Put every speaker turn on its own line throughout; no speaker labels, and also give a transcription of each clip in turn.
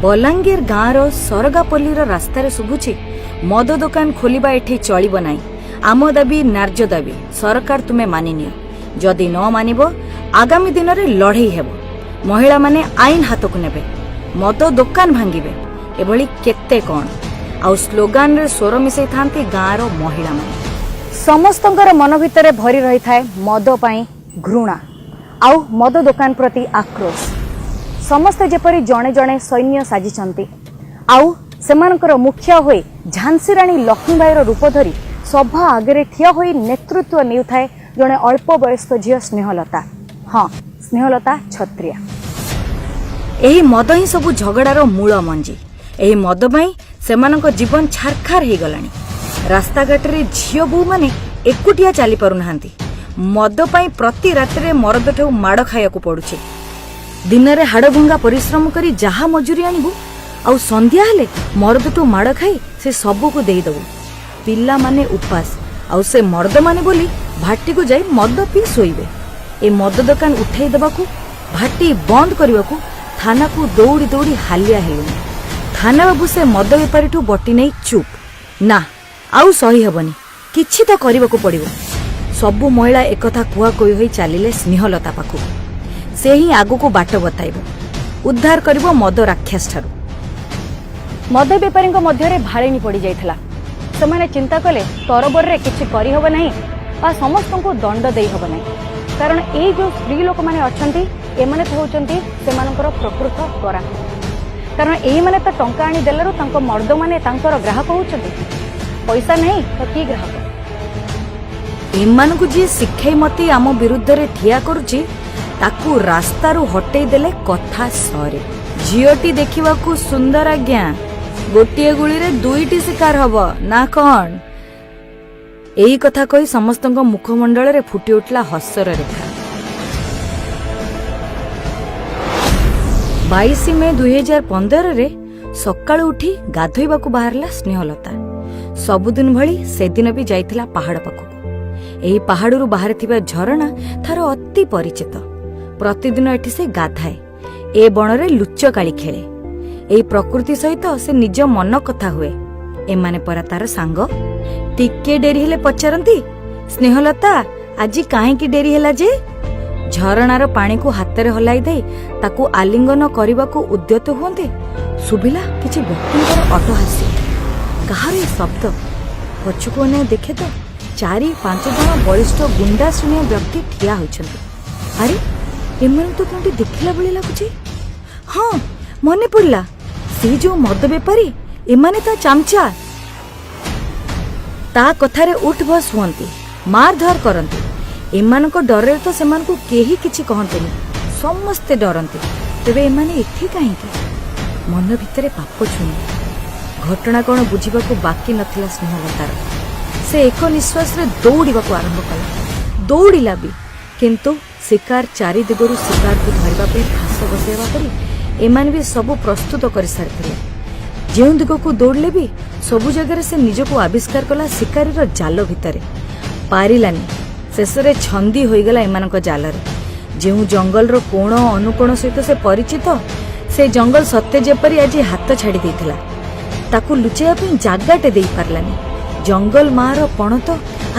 ବଲାଙ୍ଗୀର ଗାଁର ସରଗାପଲ୍ଲୀର ରାସ୍ତାରେ ଶୁଭୁଛି, ମଦ ଦୋକାନ ଖୋଲିବା ଏଠି ଚଳିବ ନାହିଁ। ଆମ ଦାବି ନ୍ୟାର୍ଯ୍ୟ ଦାବି, ସରକାର ତୁମେ ମାନିନିଅ। ଯଦି ନ ମାନିବ, ଆଗାମୀ ଦିନରେ ଲଢ଼େଇ ହେବ। ମହିଳାମାନେ ଆଇନ ହାତକୁ ନେବେ, ମଦ ଦୋକାନ ଭାଙ୍ଗିବେ, ଏଭଳି କେତେ କ'ଣ। ଆଉ ସ୍ଲୋଗାନରେ ସ୍ୱର ମିଶାଇଥାନ୍ତି ଗାଁର ମହିଳାମାନେ। ସମସ୍ତଙ୍କର ମନ ଭିତରେ ଭରି ରହିଥାଏ ମଦ ପାଇଁ ଘୃଣା ଆଉ ମଦ ଦୋକାନ ପ୍ରତି ଆକ୍ରୋଶ। ସମସ୍ତେ ଯେପରି ଜଣେ ଜଣେ ସୈନ୍ୟ ସାଜିଛନ୍ତି ଆଉ ସେମାନଙ୍କର ମୁଖିଆ ହୋଇ ଝାନ୍ସୀ ରାଣୀ ଲକ୍ଷ୍ମୀବାଇର ରୂପ ଧରି ସଭା ଆଗରେ ଠିଆ ହୋଇ ନେତୃତ୍ୱ ନେଉଥାଏ ଜଣେ ଅଳ୍ପ ବୟସ୍କ ଝିଅ ସ୍ନେହଲତା। ହଁ, ସ୍ନେହଲତା ଛତ୍ରିଆ। ଏହି ମଦ ହିଁ ସବୁ ଝଗଡ଼ାର ମୂଳ ମଞ୍ଜି। ଏହି ମଦ ପାଇଁ ସେମାନଙ୍କ ଜୀବନ ଛାରଖାର ହେଇଗଲାଣି। ରାସ୍ତାଘାଟରେ ଝିଅ ବୋହୂମାନେ ଏକୁଟିଆ ଚାଲି ପାରୁନାହାନ୍ତି। ମଦ ପାଇଁ ପ୍ରତି ରାତିରେ ମରଦଠୁ ମାଡ଼ ଖାଇବାକୁ ପଡୁଛି। ଦିନରେ ହାଡ଼ଭଙ୍ଗା ପରିଶ୍ରମ କରି ଯାହା ମଜୁରୀ ଆଣିବୁ, ଆଉ ସନ୍ଧ୍ୟା ହେଲେ ମରଦଠୁ ମାଡ଼ ଖାଇ ସେ ସବୁକୁ ଦେଇଦେବୁ। ପିଲାମାନେ ଉପାସ, ଆଉ ସେ ମର୍ଦ୍ଦମାନେ ବୋଲି ଭାଟିକୁ ଯାଇ ମଦ ପିଇ ଶୋଇବେ। ଏ ମଦ ଦୋକାନ ଉଠେଇ ଦେବାକୁ, ଭାଟି ବନ୍ଦ କରିବାକୁ ଥାନାକୁ ଦୌଡ଼ି ଦୌଡ଼ି ହାଲିଆ ହେଲୁଣି। ଥାନା ବାବୁ ସେ ମଦ ବେପାରୀଠୁ ବଟି ନେଇ ଚୁପ୍। ନା, ଆଉ ସହି ହେବନି, କିଛି ତ କରିବାକୁ ପଡ଼ିବ। ସବୁ ମହିଳା ଏକଥା କୁହାକୁହି ହୋଇ ଚାଲିଲେ ସ୍ନେହଲତା ପାଖକୁ। ସେ ହିଁ ଆଗକୁ ବାଟ ବତାଇବ, ଉଦ୍ଧାର କରିବ ମଦ ରାକ୍ଷସ ଠାରୁ। ମଦ ବେପାରୀଙ୍କ ମଧ୍ୟରେ ଭାଳେଣି ପଡ଼ିଯାଇଥିଲା। ସେମାନେ ଚିନ୍ତା କଲେ, ତରବରରେ କିଛି କରିହେବ ନାହିଁ ବା ସମସ୍ତଙ୍କୁ ଦଣ୍ଡ ଦେଇହେବ ନାହିଁ, କାରଣ ଏଇ ଯୋଉ ସ୍ତ୍ରୀ ଲୋକମାନେ ଅଛନ୍ତି, ଏମାନେ ତ ହେଉଛନ୍ତି ସେମାନଙ୍କର ପ୍ରକୃତ ଗରାଖ। କାରଣ ଏଇମାନେ ତ ଟଙ୍କା ଆଣି ଦେଲାରୁ ତାଙ୍କ ମର୍ଦ୍ଦମାନେ ତାଙ୍କର ଗ୍ରାହକ ହେଉଛନ୍ତି। ପଇସା ନାହିଁ ତ କି ଗ୍ରାହକ? ଏମାନଙ୍କୁ ଯିଏ ଶିଖେଇ ମତେ ଆମ ବିରୁଦ୍ଧରେ ଠିଆ କରୁଛି, ତାକୁ ରାସ୍ତାରୁ ହଟେଇ ଦେଲେ କଥା ସରେ। ଝିଅଟି ଦେଖିବାକୁ ସୁନ୍ଦର ଆଜ୍ଞା, ଗୋଟିଏ ଗୁଳିରେ ଦୁଇଟି ଶିକାର ହବ ନା କଣ? ଏଇ କଥା କହି ସମସ୍ତଙ୍କ ମୁଖମଣ୍ଡଳରେ ଫୁଟି ଉଠିଲା ହସର ରେଖା। 22 ମେ 2015ରେ ସକାଳୁ ଉଠି ଗାଧୋଇବାକୁ ବାହାରିଲା ସ୍ନେହଲତା। ସବୁଦିନ ଭଳି ସେଦିନ ବି ଯାଇଥିଲା ପାହାଡ଼ ପାଖକୁ। ଏହି ପାହାଡ଼ରୁ ବାହାରିଥିବା ଝରଣା ତାର ଅତି ପରିଚିତ। ପ୍ରତିଦିନ ଏଠି ସେ ଗାଧାଏ, ଏ ବଣରେ ଲୁଚକାଳି ଖେଳେ। ଏହି ପ୍ରକୃତି ସହିତ ସେ ନିଜ ମନ କଥା ହୁଏ। ଏମାନେ ପରା ତାର ସାଙ୍ଗ। ଟିକେ ଡେରି ହେଲେ ପଚାରନ୍ତି, ସ୍ନେହଲତା, ଆଜି କାହିଁକି ଡେରି ହେଲା ଯେ? ଝରଣାର ପାଣିକୁ ହାତରେ ହଲାଇ ଦେଇ ତାକୁ ଆଲିଙ୍ଗନ କରିବାକୁ ଉଦ୍ୟତ ହୁଅନ୍ତେ, ଶୁଭିଲା କିଛି ବ୍ୟକ୍ତିଙ୍କର ଅଟହାସ୍ୟ। କାହାର ଏ ଶବ୍ଦ? ପଛକୁ ଅନାଇ ଦେଖେ ତ ଚାରି ପାଞ୍ଚ ଜଣ ବଳିଷ୍ଠ ଗୁଣ୍ଡା ଶ୍ରେଣୀୟ ବ୍ୟକ୍ତି ଠିଆ ହୋଇଛନ୍ତି। ଆରେ, ଏମାନଙ୍କୁ ତ କେଉଁଠି ଦେଖିଲା ଭଳି ଲାଗୁଛି। ହଁ, ମନେ ପଡ଼ିଲା, ସେ ଯୋଉ ମଦ ବେପାରୀ, ଏମାନେ ତା ଚାମଚା। ତା କଥାରେ ଉଠ ବସ ହୁଅନ୍ତି, ମାରଧର କରନ୍ତି। ଏମାନଙ୍କ ଡରରେ ତ ସେମାନଙ୍କୁ କେହି କିଛି କହନ୍ତିନି, ସମସ୍ତେ ଡରନ୍ତି। ତେବେ ଏମାନେ ଏଠି କାହିଁକି? ମନ ଭିତରେ ପାପ ଛୁଇଁଲା। ଘଟଣା କ'ଣ ବୁଝିବାକୁ ବାକି ନଥିଲା ସ୍ନେହଲତାର। ସେ ଏକ ନିଶ୍ୱାସରେ ଦୌଡ଼ିବାକୁ ଆରମ୍ଭ କଲା। ଦୌଡ଼ିଲା ବି, କିନ୍ତୁ ଶିକାର ଚାରି ଦିଗରୁ ଶିକାରକୁ ଧରିବା ପାଇଁ ଫାଶ ବସେଇବା ପରି ଏମାନେ ବି ସବୁ ପ୍ରସ୍ତୁତ କରିସାରିଥିଲେ। ଯେଉଁ ଦିଗକୁ ଦୌଡ଼ିଲେ ବି ସବୁ ଜାଗାରେ ସେ ନିଜକୁ ଆବିଷ୍କାର କଲା ଶିକାରୀର ଜାଲ ଭିତରେ। ପାରିଲାନି, ଶେଷରେ ଛନ୍ଦି ହୋଇଗଲା ଏମାନଙ୍କ ଜାଲରେ। ଯେଉଁ ଜଙ୍ଗଲର କୋଣ ଅନୁକୋଣ ସହିତ ସେ ପରିଚିତ, ସେ ଜଙ୍ଗଲ ସତେ ଯେପରି ଆଜି ହାତ ଛାଡ଼ି ଦେଇଥିଲା। ତାକୁ ଲୁଚାଇବା ପାଇଁ ଜାଗାଟେ ଦେଇପାରିଲାନି। ଜଙ୍ଗଲ ମାର ପଣତ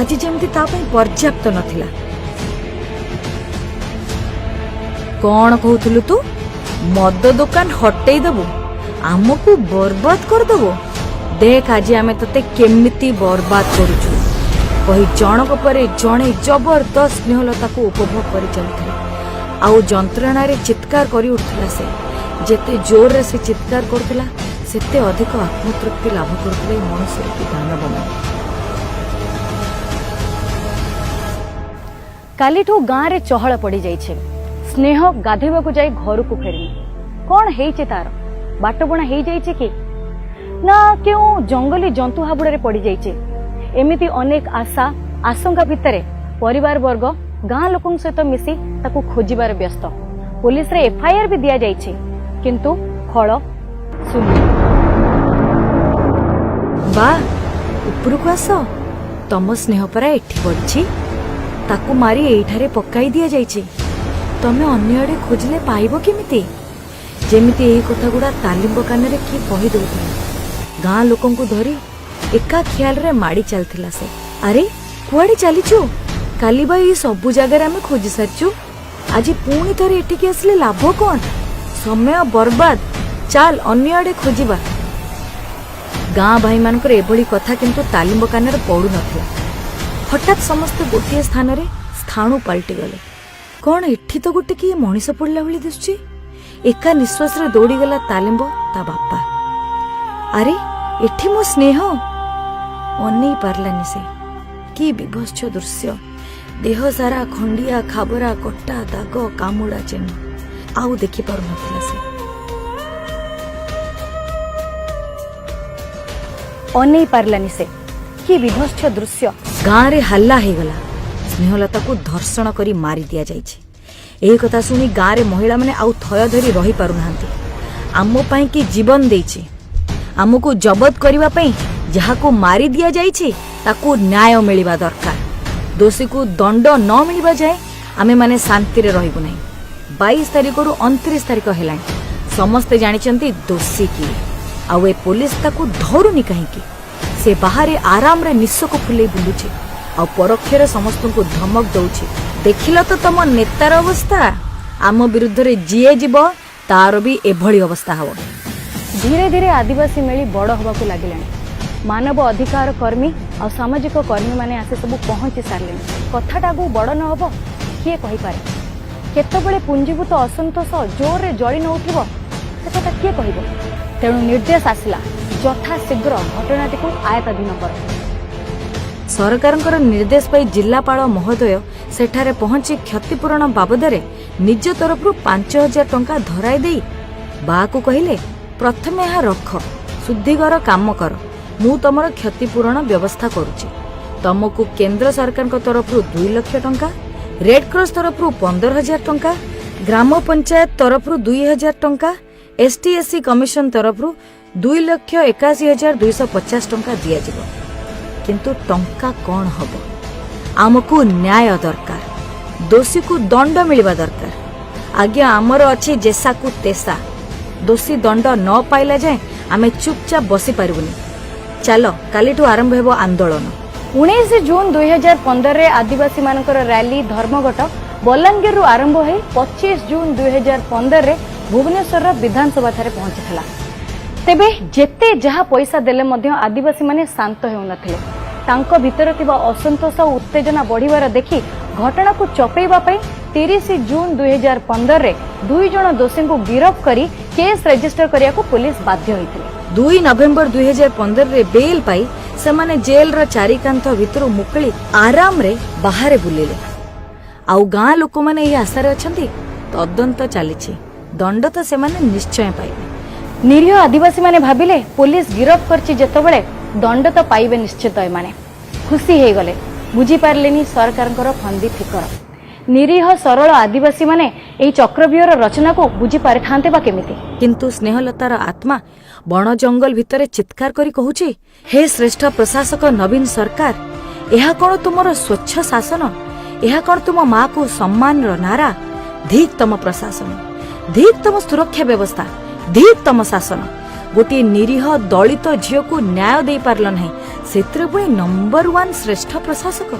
ଆଜି ଯେମିତି ତା ପାଇଁ ପର୍ଯ୍ୟାପ୍ତ ନଥିଲା। କଣ କହୁଥିଲୁ ତୁ? ମଦ ଦୋକାନ ହଟେଇ ଦବୁ, ଆମକୁ ବର୍ବାଦ କରିଦବୁ? ଦେଖ ଆଜି ଆମେ ତତେ କେମିତି ବର୍ବାଦ କରୁଛୁ, କହି ଜଣକ ପରେ ଜଣେ ଜବରଦସ୍ତ ସ୍ନେହଲତାକୁ ଉପଭୋଗ କରି ଚାଲିଥିଲେ। ଆଉ ଯନ୍ତ୍ରଣାରେ ଚିତ୍କାର କରି ଉଠୁଥିଲା ସେ। ଯେତେ ଜୋରରେ ସେ ଚିତ୍କାର କରୁଥିଲା, ସେତେ ଅଧିକ ଆତ୍ମତୃପ୍ତି ଲାଭ କରୁଥିଲେ ଏ ମଣିଷରୂପୀ ଦାନବମାନେ। କାଲିଠୁ ଗାଁରେ ଚହଳ ପଡ଼ିଯାଇଛି। ସ୍ନେହ ଗାଧୋଇବାକୁ ଯାଇ ଘରକୁ ଫେରିନି। କଣ ହେଇଛି ତାର? ବାଟବଣା ହେଇଯାଇଛି କି ନା କେଉଁ ଜଙ୍ଗଲୀ ଜନ୍ତୁ ହାବୁଡ଼ରେ ପଡ଼ିଯାଇଛି? ଏମିତି ଅନେକ ଆଶା ଆଶଙ୍କା ଭିତରେ ପରିବାର ବର୍ଗ ଗାଁ ଲୋକଙ୍କ ସହିତ ମିଶି ତାକୁ ଖୋଜିବାରେ ବ୍ୟସ୍ତ। ପୋଲିସରେ ଏଫଆଇଆର ବି ଦିଆଯାଇଛି, କିନ୍ତୁ ଫଳ ଶୂନ୍ୟ। ବା, ଉପରକୁ ଆସ। ତମ ସ୍ନେହ ପରା ଏଠି ପଡ଼ିଛି। ତାକୁ ମାରି ଏଇଠାରେ ପକାଇ ଦିଆଯାଇଛି। ତମେ ଅନ୍ୟ ଆଡ଼େ ଖୋଜିଲେ ପାଇବ କେମିତି? ଯେମିତି ଏହି କଥାଗୁଡ଼ା ତାଲିମ୍ବ କାନରେ କିଏ କହି ଦଉଥିଲା। ଗାଁ ଲୋକଙ୍କୁ ଧରି ଏକା ଖିଆଲରେ ମାଡ଼ି ଚାଲିଥିଲା ସେ। ଆରେ, କୁଆଡ଼େ ଚାଲିଛୁ? କାଲି ବା ଏଇ ସବୁ ଜାଗାରେ ଆମେ ଖୋଜି ସାରିଛୁ। ଆଜି ପୁଣି ଥରେ ଏଠିକି ଆସିଲେ ଲାଭ କଣ? ସମୟ ବର୍ବାଦ। ଚାଲ, ଅନ୍ୟ ଆଡ଼େ ଖୋଜିବା। ଗାଁ ଭାଇମାନଙ୍କର ଏଭଳି କଥା କିନ୍ତୁ ତାଲିମ୍ବ କାନରେ ପଡୁନଥିଲା। ହଠାତ୍ ସମସ୍ତେ ଗୋଟିଏ ସ୍ଥାନରେ ସ୍ଥାଣୁ ପାଲଟିଗଲେ। କଣ, ଏଠି ତ ଗୋଟେ କିଏ ମଣିଷ ପଡ଼ିଲା ଭଳି ଦିଶୁଛି। ଏକା ନିଶ୍ୱାସରେ ଦୌଡ଼ିଗଲା ତାଲିମ୍ବ, ତା ବାପା। ଆରେ, ଏଠି ମୋ ସ୍ନେହ! ଅନେଇ ପାରିଲାନି ସେ। କି ବିଭତ୍ସ ଦୃଶ୍ୟ! ଦେହ ସାରା ଖଣ୍ଡିଆ ଖାବରା, କଟା ଦାଗ, କାମୁଡ଼ା ଚିହ୍ନ। ଆଉ ଦେଖିପାରୁନଥିଲା ସେ। ଅନେଇ ପାରିଲାନି ସେ। କି ବିଭତ୍ସ ଦୃଶ୍ୟ! ଗାଁରେ ହାଲ୍ଲା ହେଇଗଲା, ସ୍ନେହଲତାକୁ ଧର୍ଷଣ କରି ମାରି ଦିଆଯାଇଛି। ଏହି କଥା ଶୁଣି ଗାଁରେ ମହିଳାମାନେ ଆଉ ଥୟ ଧରି ରହିପାରୁନାହାନ୍ତି। ଆମ ପାଇଁ କି ଜୀବନ ଦେଇଛି, ଆମକୁ ଜବତ କରିବା ପାଇଁ ଯାହାକୁ ମାରି ଦିଆଯାଇଛି, ତାକୁ ନ୍ୟାୟ ମିଳିବା ଦରକାର। ଦୋଷୀକୁ ଦଣ୍ଡ ନ ମିଳିବା ଯାଏ ଆମେମାନେ ଶାନ୍ତିରେ ରହିବୁ ନାହିଁ। 22 ତାରିଖରୁ 29 ତାରିଖ ହେଲାଣି। ସମସ୍ତେ ଜାଣିଛନ୍ତି ଦୋଷୀ କିଏ। ଆଉ ଏ ପୋଲିସ ତାକୁ ଧରୁନି କାହିଁକି? ସେ ବାହାରେ ଆରାମରେ ନିଶକୁ ଫୁଲେଇ ବୁଲୁଛି ଆଉ ପରୋକ୍ଷରେ ସମସ୍ତଙ୍କୁ ଧମକ ଦଉଛି। ଦେଖିଲ ତ ତମ ନେତାର ଅବସ୍ଥା? ଆମ ବିରୁଦ୍ଧରେ ଯିଏ ଯିବ, ତାର ବି ଏଭଳି ଅବସ୍ଥା ହବ। ଧୀରେ ଧୀରେ ଆଦିବାସୀ ମେଳି ବଡ଼ ହେବାକୁ ଲାଗିଲାଣି। ମାନବ ଅଧିକାର କର୍ମୀ ଆଉ ସାମାଜିକ କର୍ମୀମାନେ ଆସି ସବୁ ପହଞ୍ଚି ସାରିଲେଣି। କଥାଟା ଆଗକୁ ବଡ଼ ନ ହବ, କିଏ କହିପାରେ? କେତେବେଳେ ପୁଞ୍ଜୀଭୂତ ଅସନ୍ତୋଷ ଜୋରରେ ଜଳି ନ ଉଠିବ, ସେ କଥା କିଏ କହିବ? ତେଣୁ ନିର୍ଦ୍ଦେଶ ଆସିଲା, ଯଥାଶୀଘ୍ର ଘଟଣାଟିକୁ ଆୟତ୍ତାଧୀନ କର। ସରକାରଙ୍କର ନିର୍ଦ୍ଦେଶ ପାଇ ଜିଲ୍ଲାପାଳ ମହୋଦୟ ସେଠାରେ ପହଞ୍ଚି କ୍ଷତିପୂରଣ ବାବଦରେ ନିଜ ତରଫରୁ 5000 ଟଙ୍କା ଧରାଇ ଦେଇ ବାକୁ କହିଲେ, ପ୍ରଥମେ ଏହା ରଖ, ଶୁଦ୍ଧିଘର କାମ କର, ମୁଁ ତମର କ୍ଷତିପୂରଣ ବ୍ୟବସ୍ଥା କରୁଛି। ତମକୁ କେନ୍ଦ୍ର ସରକାରଙ୍କ ତରଫରୁ 2 ଲକ୍ଷ ଟଙ୍କା, ରେଡ୍କ୍ରସ୍ ତରଫରୁ 15,000 ଟଙ୍କା, ଗ୍ରାମ ପଞ୍ଚାୟତ ତରଫରୁ 2000 ଟଙ୍କା, ଏସ୍ଟି ଏସ୍ସି କମିଶନ ତରଫରୁ 2,81,250 ଟଙ୍କା ଦିଆଯିବ। କିନ୍ତୁ ଟଙ୍କା କଣ ହବ? ଆମକୁ ନ୍ୟାୟ ଦରକାର। ଦୋଷୀକୁ ଦଣ୍ଡ ମିଳିବା ଦରକାର। ଆଜ୍ଞା, ଆମର ଅଛି ଯେସାକୁ ତେସା। ଦୋଷୀ ଦଣ୍ଡ ନ ପାଇଲା ଯାଏଁ ଆମେ ଚୁପଚାପ ବସିପାରିବୁନି। ଚାଲ, କାଲିଠୁ ଆରମ୍ଭ ହେବ ଆନ୍ଦୋଳନ। 19 ଜୁନ୍ 2015ରେ ଆଦିବାସୀମାନଙ୍କର ରାଲି ଧର୍ମଘଟ ବଲାଙ୍ଗୀରରୁ ଆରମ୍ଭ ହୋଇ 25 ଜୁନ୍ 2015ରେ ଭୁବନେଶ୍ୱରର ବିଧାନସଭାଠାରେ ପହଞ୍ଚିଥିଲା। ତେବେ ଯେତେ ଯାହା ପଇସା ଦେଲେ ମଧ୍ୟ ଆଦିବାସୀମାନେ ଶାନ୍ତ ହେଉନଥିଲେ। ତାଙ୍କ ଭିତରେ ଥିବା ଅସନ୍ତୋଷ ଓ ଉତ୍ତେଜନା ବଢ଼ିବାର ଦେଖି ଘଟଣାକୁ ଚପେଇବା ପାଇଁ 30 ଜୁନ୍ 2015ରେ ଦୁଇ ଜଣ ଦୋଷୀଙ୍କୁ ଗିରଫ କରି କେସ୍ ରେଜିଷ୍ଟର କରିବାକୁ ପୋଲିସ ବାଧ୍ୟ ହୋଇଥିଲେ। 2 ନଭେମ୍ବର 2015ରେ ବେଲ୍ ପାଇ ସେମାନେ ଜେଲର ଚାରିକାନ୍ଥ ଭିତରୁ ମୁକୁଳି ଆରାମରେ ବାହାରେ ବୁଲିଲେ। ଆଉ ଗାଁ ଲୋକମାନେ ଏହି ଆଶାରେ ଅଛନ୍ତି, ତଦନ୍ତ ଚାଲିଛି, ଦଣ୍ଡ ତ ସେମାନେ ନିଶ୍ଚୟ ପାଇବେ। ନିରୀହ ଆଦିବାସୀମାନେ ଭାବିଲେ, ପୋଲିସ ଗିରଫ କରିଛି ଯେତେବେଳେ, ଦଣ୍ଡ ତ ପାଇବେ ନିଶ୍ଚିତ। ଏମାନେ ଖୁସି ହେଇଗଲେ। ବୁଝିପାରିଲେନି ସରକାରଙ୍କର ଫନ୍ଦି ଫିକର। ନିରୀହ ସରଳ ଆଦିବାସୀମାନେ ଏହି ଚକ୍ରବ୍ୟୁହର ରଚନାକୁ ବୁଝିପାରିଥାନ୍ତେ ବା କେମିତି? କିନ୍ତୁ ସ୍ନେହଲତାର ଆତ୍ମା ବଣ ଜଙ୍ଗଲ ଭିତରେ ଚିତ୍କାର କରି କହୁଛି, ହେ ଶ୍ରେଷ୍ଠ ପ୍ରଶାସକ ନବୀନ ସରକାର, ଏହା କଣ ତୁମର ସ୍ୱଚ୍ଛ ଶାସନ? ଏହା କଣ ତୁମ ମାକୁ ସମ୍ମାନର ନାରା? ଧିକ୍ ତମ ପ୍ରଶାସନ, ଧିକ୍ ତମ ସୁରକ୍ଷା ବ୍ୟବସ୍ଥା, ଧିକ୍ ତମ ଶାସନ। ଗୋଟିଏ ନିରୀହ ଦଳିତ ଝିଅକୁ ନ୍ୟାୟ ଦେଇପାରିଲ ନାହିଁ, ସେଥିରେ ପୁଣି ନମ୍ବର ୱାନ୍ ଶ୍ରେଷ୍ଠ ପ୍ରଶାସକ।